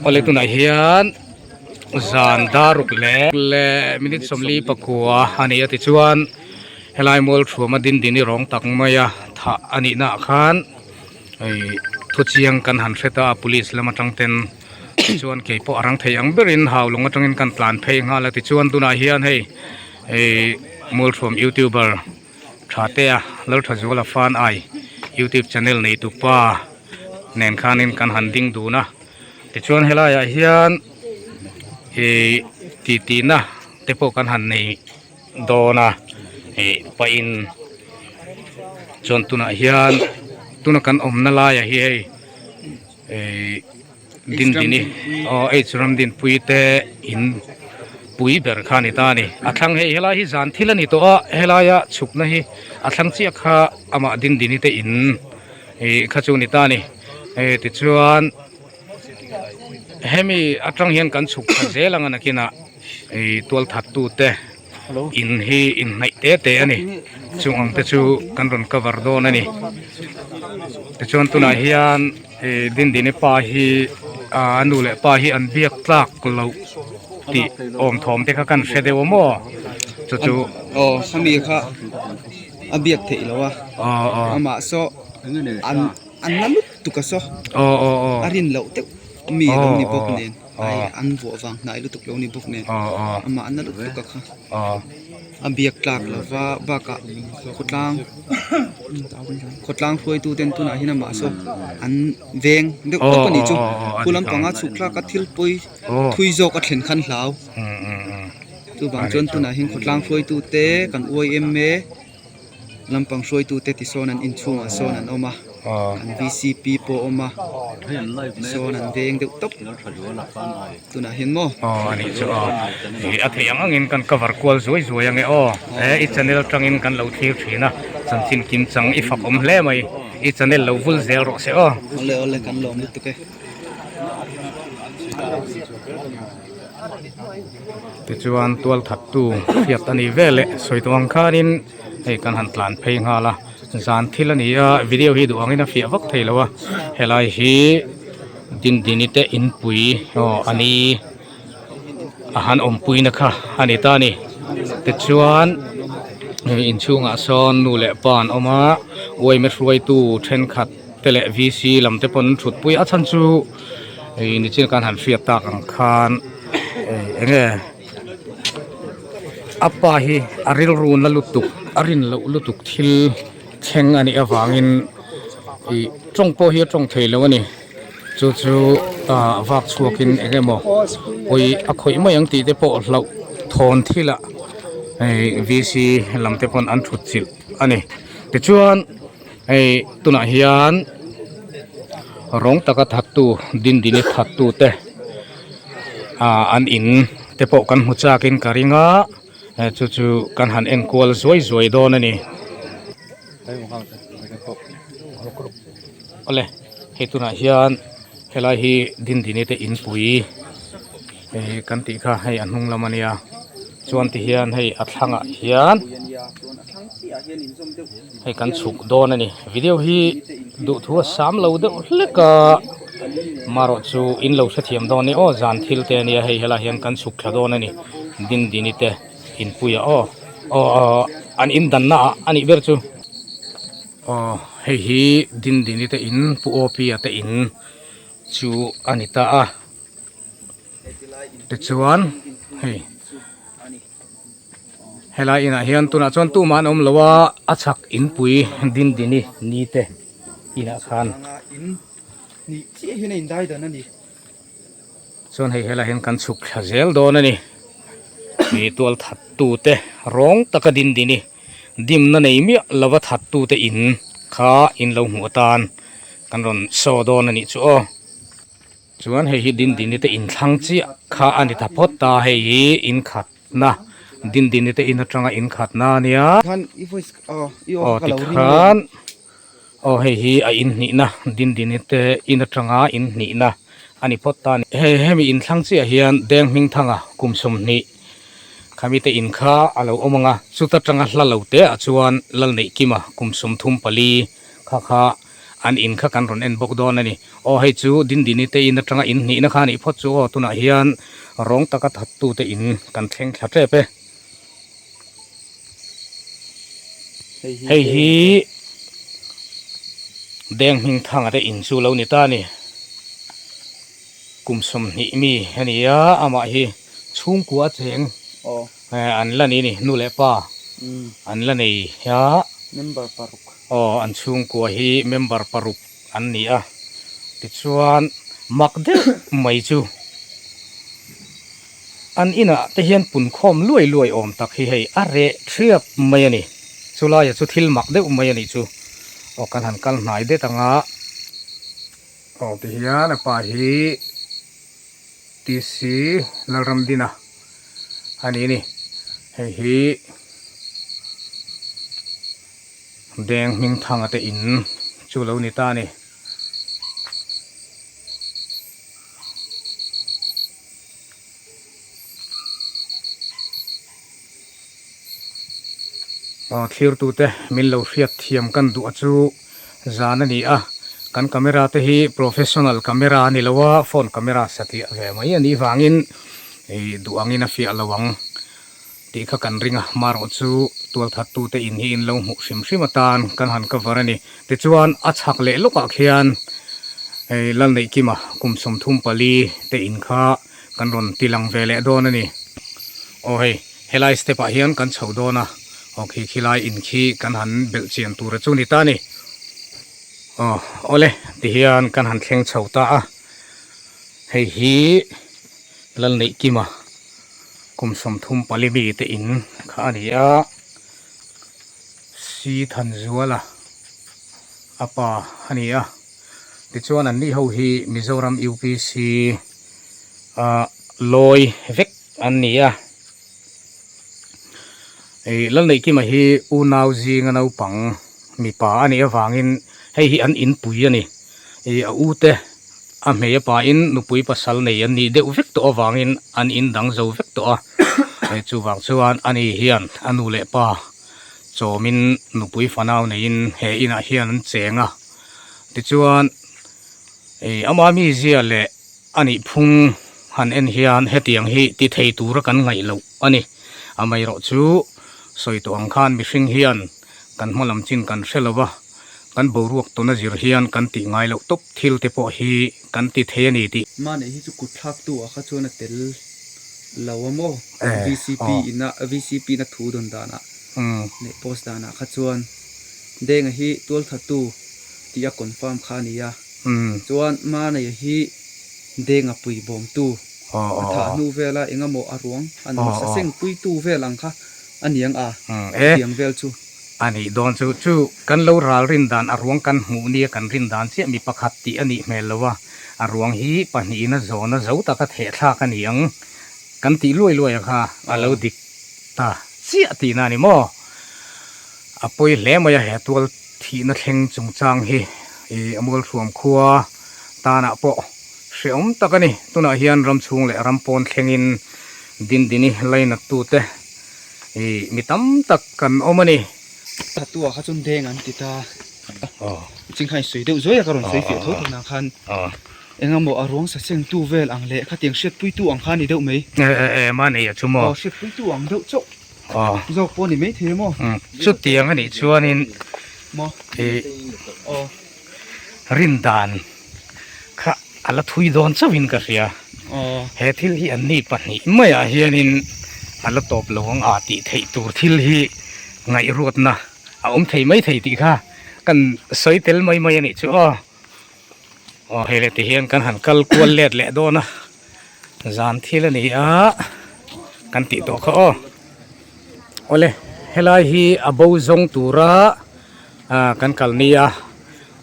Awle tunah hian zan dar ruk leh leh minute 44 a ni a tichuan helai mual thuama dindini rawng tak maia thah a nih naah khan hei thu chiang kan han hre ta a police lam atang ten tichuan keipawh a rang thei ang berin haulawng atangin kan tlan phei nghal a tichuan tunah hian hei hei mual thuam youtuber Thatea Lalthazuala Fan Ai youtube channel nei tupa nen khanin kan han ding dun a tichuan helaiah hian ih titi na te pawh kan han nei dawn a ih pahin chuan tunah hian tuna kan awmna laiah hi hei ih. Dindini aw H Ramdinpui te in pui ber kha a ni ta a ni. A thlang hei helai hi zan thil a ni tawh a, helaia chhukna hi a thlang chiah kha amah Dindini te in ih kha chu a ni ta a ni. Hei tichuan hemi atang hian kan chhuk thla zel ang a nakinah ih tualthattu te in hi inhnaih te te a ni. Chung ang te chu kan rawn cover dawn a ni. Tichuan tunah hian. He Dindini pa hi a nu leh pa hi an biak tlak loh tih awm thawm te kha kan hre deuh a maw chu chu aw khami kha a biak theih loh a aw aw amah saw an an la lutuk a saw aw aw aw a rin loh deuh mi lo ni bawk nen ai an vuah vang hnai lutuk lo ni bawk nen aw aw amah an la lutuk a kha aw. A biak tlak lova bakah khawtlang khawtlang hruaitu ten tunah hian amah saw an veng deuh tawp a nih chu khu lampanga chhuk thlak a thil pawi thui zawk a thlen khan hlau chuvang chuan tunah hian khawtlang hruaitu te kan uai em e. Lampang hruaitute tisawn an inchhungah sawn an awm a, an vcp pawh a awm a, tisawn an veng deuh tawp tunah hian maw. Aw a nih chu aw, ih a theih ang angin kan cover kual zuai zuai ange aw, he i channel atangin kan lo thlir thin a, chanchin kim chang i fak awm hle mai, i channel lo vul zel rawh se aw. Awle awle kan lawm lutuk e. Tichuan tualthattu hriat a ni vel e, sawi tawh ang khanin hei kan han tlan phei nghal a, zan thil a ni a, video hi duh angin a fiah vak thei lo a, helai hi Dindini te inpui aw a ni a han awmpuina kha a ni ta a ni, tichuan hei inchhungah sawn nu leh pa an awm a, uaime hruaitu thenkhat te leh VC lam te pawn an thutpui a, a chhan chu. Hei nichin khan han hriat tak ang khan eng nge a pa hi a rilru na lutuk a rin loh lutuk thil thleng a nih avangin ih tawng pawh hi a tawng thei lo a ni chu chu ah vak chhuakin eng emaw pawi a khawih mai ang tih te pawh hlauh thawn thil ah hei VC lam te pawn an thut chilh a ni tichuan. Hei tunah hian rawng taka thattu dindini thattu te ah an in te pawh kan hmu chak in ka ring a chu chu kan han en kual zuai zuai dawn a ni. Awle hei tunah hian helai hi dindini te inpui hei kan tih kha hei a hnung lam a nia chuan tihian hei a thlangah hian. Hei kan chhuk dawn a ni video hi duhthu a sam lo deuh hlek a marawh chu in lo hrethiam dawn a ni aw zan thil te ania hei helaiah hian kan chhuk thla dawn a ni dindini te inpuia aw aw aw an in danna ah a nih ber chu aw hei hi dindini te in pu awpia te in chu a ni ta a tichuan hei. Helai inah hian tunah chuan tumah an awm lo a, a chhak inpui Dindini ni te inah khan chuan hei helai hian kan chhuk thla zel dawn a ni. Ih tual that tu te rawng taka Dindini dimna nei miah lova that tu te in kha in lo hmuh atan kan rawn saw dawn a nih chu aw. Chuan hei hi Dindini te inthlang chiah kha a ni ta phawt ta, hei hi inkhatna Dindini te in atanga inkhatna a nia. Aw tikhan aw hei hi a inhnihna Dindini te in atanga inhnihna a ni phawt ta a ni. Hei hemi inthlang chiah hian Deng Hmingthanga kum 20 khami te in kha a lo awm ang a, chuta tanga hla lo te ah chuan Lalneihkima kum 34 kha kha. an in kha kan rawn en bawk dawn a ni. Aw hei chu Dindini te in atanga in hnihna kha a nih phawt chu aw tunah hian rawng taka thattute in kan thleng thla tep e. Hei hi Deng hming thanga te in chu lo ni ta a ni. Kum 20 mi a ni a, amah hi chhungkua cheng an la ni a ni, nu leh pa an la nei a. Member paruk. Aw an chhungkua hi member paruk an ni a, tichuan mak deuh mai chu. An inah te hian punkhawm luai luai awm tak hi hei a reh thiap mai a ni. Chulaia chu thil mak deuh mai a nih chu. Aw kan han kal hnai det anga. Aw ti hian a pa hi TC Lalramdina a ni ni. Hei hi Deng Hmingthanga te in chu lo ni ta a ni. Aw thlirtute min lo hriat thiam kan duh a chu zan a ni a, kan camera te hi professional camera a ni lo a, phone camera satliah ve mai a nih vangin ih duh angin a fiah lo ang tih kha kan ring a, marawh chu tualthattute in hi in lo hmuh hrim hrim atan kan han cover a ni. Tichuan a chhak leh lawkah khian hei Lalneihkima kum 34 te in kha kan rawn ti lang ve leh dawn a ni. Aw hei helai step ah hian kan chho dawn a, aw khi khilai in khi kan han belh chian tur a chu ni ta a ni. Aw awle tihian kan han thleng chho ta a, hei hi Lalneihkima Kum 34 mi te in kha a ni a, Si Thanzuala a pa a ni a, tichuan an ni ho hi Mizoram UPC a lawi vek an ni a. Ih Lalneihkima hi unau zinga naupang mipa a nih avangin hei hi an inpui a ni. Ih a u te A hmei a pain nupui pasal nei an nih deuh vek tawh avangin an in dang zo vek tawh a, hei chuvang chuan ani hian a nu leh pa chawmin nupui fanau neiin he inah hian an cheng a, tichuan ih ama mizia leh a nih phung han en hian hetiang hi ti thei tura kan ngaih loh a ni. Amaherawh chu sawi tawh ang khan mihring hian kan hma lam chin kan hre lo va. Kan boruak tuna zir hian kan tih ngai loh tawp thil te pawh hi kan ti thei a ni tih. Mahni hi chu kut thlak tu ah kha chuan a tel lo a maw? VCP in a VCP in a thu dawn dan ah leh post dan ah kha chuan Denga hi tualtha tu tih a confirm kha a ni a. Chuan Mahni hi Denga pui bawm tu a thah hnu vel a eng emaw a ruang an sa seng pui tu vel ang kha a ni ang a tiang vel chu. A nih dawn chu chu kan lo ral rin dan a ruang kan hmuh nia kan rin dan chiah mi pakhat tih a nih hmel lo a, a ruang hi pahnihin a zawn a zo taka theh thlak a ni ang kan tih luai luai a kha a lo dik ta chiah tihna a ni maw? A pawi hle mai a he tual thihna thleng chungchang hi ih a Mualhruam khua tanah pawh hrehawm tak a ni. Tunah hian ram chhung leh ram pawn thlengin Dindini lainat tute Ih mi tam tak kan awm a ni. Tatua kha chuan deng an ti ta. Ching khan sawi deuh zuai a ka rawn sawi fiah tho tho na khan engemaw a ruang sa seng tu vel ang leh khatiang hriatpui tu ang kha a ni deuh mai. E e e mahni a chu maw? Aw hriatpui tu ang deuh chauh zawk pawh a ni maithei a maw? Chutiang a nih chuanin maw ih rin dan kha a la thui dawn chauhin ka hria. He thil hi an ni pahnih maiah hianin a la tawp lo ang a tih theih tur thil hi ngaihruatna a awm thei mai thei tih kha kan sawi tel mai mai a nih chu aw. Aw hei leh tihian kan han kal kual let leh dawn a, zan thil a ni a kan tih tawh kha aw. Awle helai hi a bo zawng tura kan kal nia.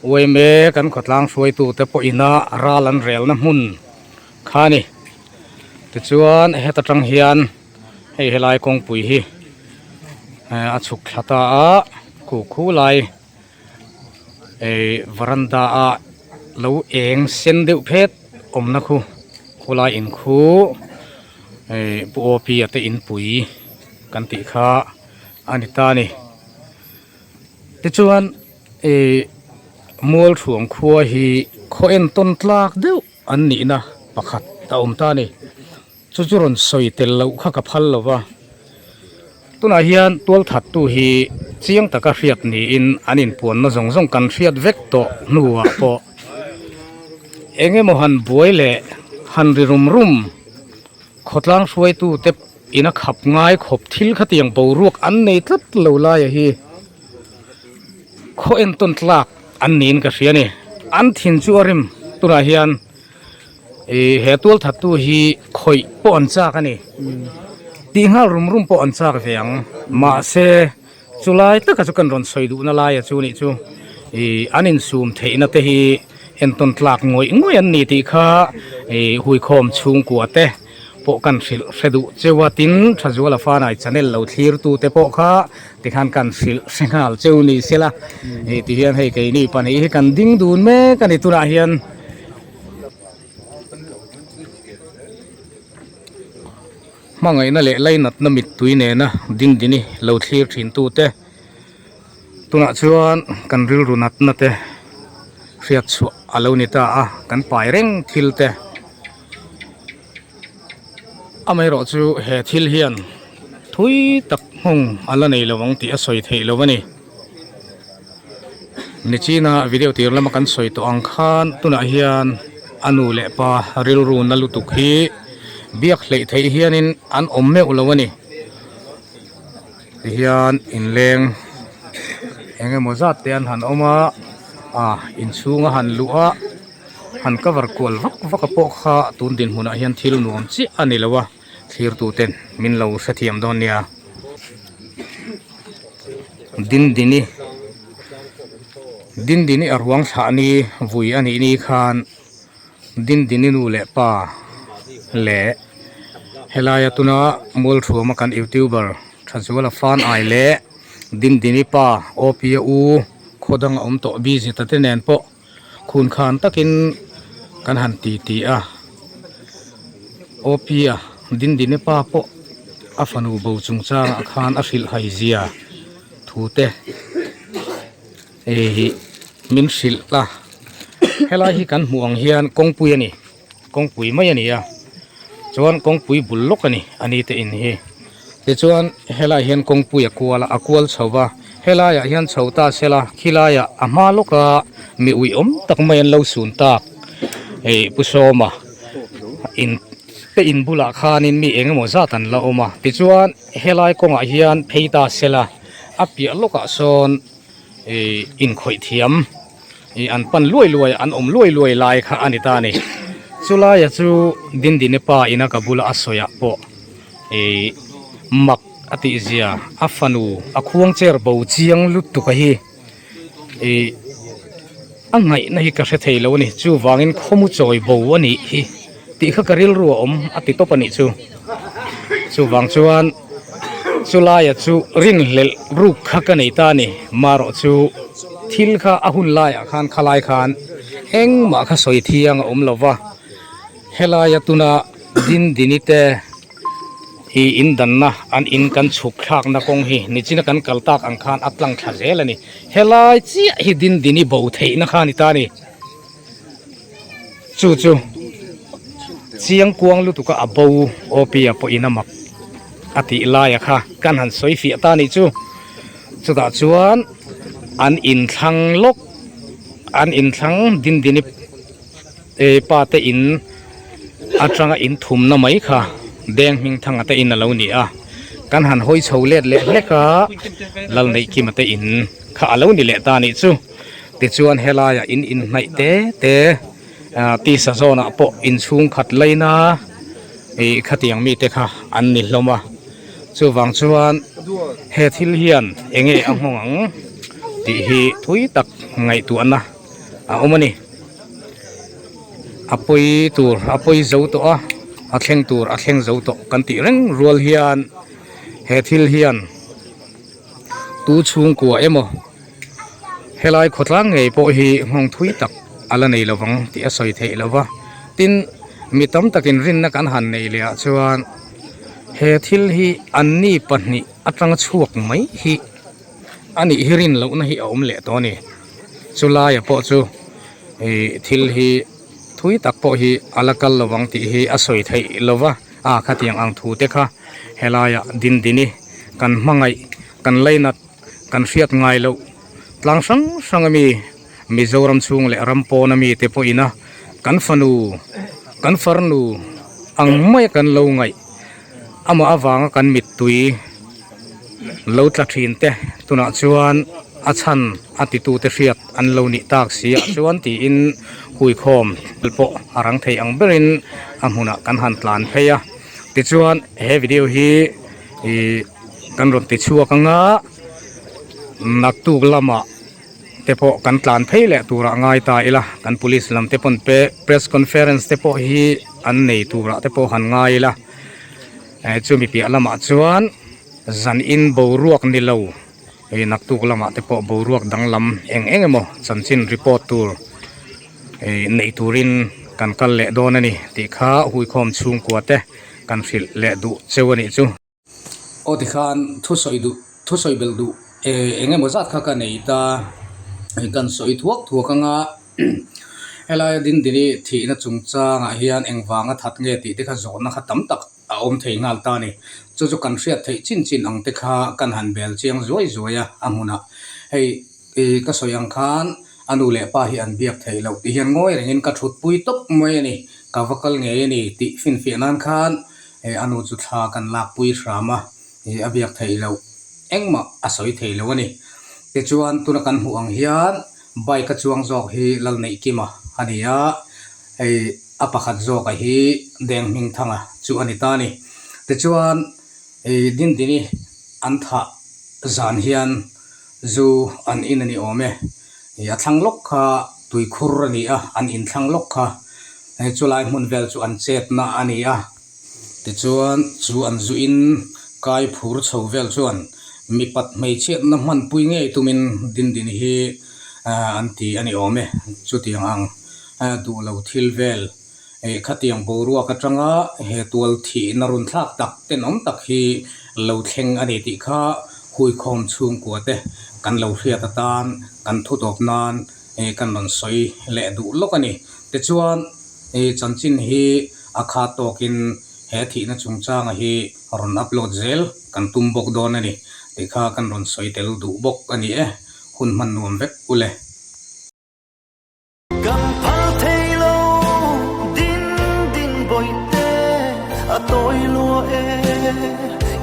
Uaime kan khawtlang hruaitute pawhina ral an relna hmun kha a ni. Tichuan heta tang hian hei helai kawngpui hi a chhuk thla ta a, khu khu lai ih varanda a lo eng sen deuh phet awmna khu khulai in khu ih pu Awpia te inpui kan tih kha a ni ta a ni. Tichuan. Ih Mualthuam khua hi khaw entawn tlak deuh an nihna pakhat a awm ta a ni. Chu chu rawn sawi tel loh kha ka phal lo va, tunah hian tualthattu hi chiang taka hriat niin an inpuanna zawng zawng kan hriat vek tawh hnuah pawh eng emaw han buai leh han ri rum rum khawtlang hruaitute ina khap ngai khawp thil khatiang boruak an nei tlat lo laia hi khaw entawn tlak an niin ka hria a ni. An thin chu a rim tunah hian. Ih he tual thattu hi khawih pawh an chak a ni tih nghal rum rum pawh an chak ve ang mahse chulai taka chu kan rawn sawi duhna laia chu nih chu ih an insum theihna te hi entawn tlak ngawih ngawih an ni tih kha ih huikhawm chhungkua te pawh kan hrilh hre duh cheu a tin Thazuala Fanai channel lo thlir tu te pawh kha tikhan kan hrilh hre nghal cheu ni sela ih tihian hei keini pahnih hi kan ding dun mek a ni tunah hian. Hmangaihna leh lainatna mittui nena dingdini lo thlir thin tute tunah chuan kan rilru natna te hriat chhuah a lo ni ta a, kan pai reng thil te amaherawh chu he thil hian thui tak nghawng a la nei lo ang tih a sawi theih lo a ni. Nichina video tir lama kan sawi tawh ang khan tunah hian a nu leh pa rilru na lutuk hi biak hleih theih hianin an awm meuh lo a ni tihian inleng eng emaw zat te an han awm a ah inchhung a han luh a han cover kual vak vak a pawh kha tun dinhmunah hian thil nuam chiah a ni lo a thlirtu ten min lo hrethiam dawn nia. Dindini Dindini a ruang thlah ni vui a nih ni khan Dindini nu leh pa leh helaia tuna Mualthuama kan youtuber Thazuala fan ai leh Dindini pa Awpia u khaw dang a awm tawh busy ta te nen pawh khun khan takin kan han ti ti a Awpia Dindini pa pawh a fanu bo chungchangah khan a hrilh hai zia thu te hei min hrilh a helai hi kan hmuh ang hian kawngpui a ni kawngpui mai a ni a chuan kawngpui bul lawk a ni a ni te in hi tichuan helai hian kawngpui a kual a a kual chho va helai ah hian chho ta se la khilai ah a hma lawk a mi ui awm tak mai an lo sun tak hei pu sawma in te in bulah khanin mi eng emaw zat an la awm a tichuan helai kawngah hian phei ta se la a piah lawkah sawn ih inkhawih thiam. Ih an pan luai luai an awm luai luai lai kha a ni ta a ni. Chulaia chu Dindini pa ina ka bula a sawiah pawh ih mak a tih zia a fanu a khuang chair bo chiang lutuk a hi ih a ngaihna hi ka hre thei lo a ni. Chuvangin khawmu chawi bo a nih hi tih kha ka rilru a awm a ti tawp a nih chu. Chuvang chuan chulaia chu rinhlelh ruk kha ka nei ta a ni. Marawh chu thil kha a hun laiah khan khalai khan engmah kha sawi thiang a awm lo va, helaia tuna Dindini te hi in danna an in kan chhuk thlakna kawng hi nichina kan kal tak ang khan a tlang thla zel a ni. Helai chiah hi Dindini bo theihna kha a ni ta a ni. Chu chu chiang kuang lutuk a a bo awpia pawhin a mak a tih laia kha kan han sawi fiah ta nih chu. Chutah chuan an inthlang lawk an inthlang Dindini pa te in atanga in thumna mai kha Deng Hmingthanga te in a lo ni a kan han hawi chho let leh hlek a Lalneihkima te in kha a lo ni leh ta nih chu. Tichuan helaiah in inhnaih te te ah tisa zawnah pawh inchhung khat laina ih khatiang mite kha an ni hlawm a chuvang chuan he thil hian eng nge a nghawng ang tih hi thui tak ngaihtuahna a awm a ni a pawi tur a pawi zo tawh a a thleng tur a thleng zo tawh kan tih reng rual hian he thil hian tu chhungkua emaw. Helai khawtlang ngei pawh hi nghawng thui tak a la nei lovang tih a sawi theih lo va, tin mi tam takin rinna kan han nei leh ah chuan he thil hi anni pahnih atanga chhuak mai hi a nih hi rin lohna hi a awm leh tawh a ni. Chulaia pawh chu ih thil hi thui tak pawh hi a la kal lo ang tih hi a sawi theih lo va, a khatiang ang thu te kha helaiah Dindini kan hmangaih kan lainat kan hriat ngai loh tlang hrang hrang ami Mizoram chhung leh ram pawn ami te pawh ina kan fanu kan farnu ang maia kan lo ngaih amah avanga kan mittui lo tla thin te tunah chuan a chhan a titu te hriat an lo nih tak si ah chuan tiin huikhawm pawh a rang thei ang berin a hmunah kan han tlan phei a tichuan he video hi ih kan rawn ti chhuak anga naktuk lamah te pawh kan tlan phei leh turah ngai ta ila kan police lam te pawn pe press conference te pawh hi an nei turah te pawh han ngai ila eh chumi piah lamah chuan zan in boruak ni lo hei naktuk lamah te pawh boruak danglam eng eng emaw chanchin report tur eh nei turin kan kal leh dawn a ni tih kha huikhawm chhungkua te kan hrilh leh duh cheu a nih chu. Aw tikhan thusawi duh thusawi belh duh eng emaw zat kha ka nei ta kan sawi thuak thuak anga helai Dindini thihna chungchangah hian engvanga that nge tih te kha zawhna kha tam tak a awm thei nghal ta a ni. Chu chu kan hriat theih chin chin ang te kha kan han bel chiang zuai zuai a a hmunah hei ka sawi ang khan a nu leh pa hi an biak theih loh tih hian ngawi rengin ka thutpui tawp mai a ni ka va kal ngei a ni tih finfiah nan khan Hei a nu chu thla kan lakpui hram a, hei a biak theih loh engmah a sawi thei lo a ni. Tichuan tuna kan hmuh ang hian bike a chuang zawk hi Lalneihkima a ni a, hei a pakhat zawka hi Denghmingthanga chu a ni ta a ni. Tichuan hei Dindini an thah zan hian zu an in a ni awm e. Hei a thlang lawk kha tuikhur a ni a, an inthlang lawk kha. Hei chulai hmun vel chu an chetna a ni a, tichuan chu an zuin kai phur chho vel chuan mipat hmeichhiatna hmanpui ngei tumin Dindin hi an ti a ni awm e. Chutiang ang duh lo thil vel khatiang boruak atanga he tual thihna run thlak tak tenawm tak hi lo thleng a ni tih kha huikhawm chhungkua te kan lo hriat atan kan thutawp nan Hei kan rawn sawi leh duh lawk a ni. Tichuan, hei chanchin hi a khat tawkin he thihna chungchanga hi rawn upload zel kan tum bawk dawn a ni tih kha kan rawn sawi tel duh bawk a ni e. Hun hman nuam vek u le. Kan phal thei lo din din bawi te a tawi lua e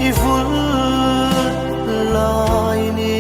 i vul lai ni.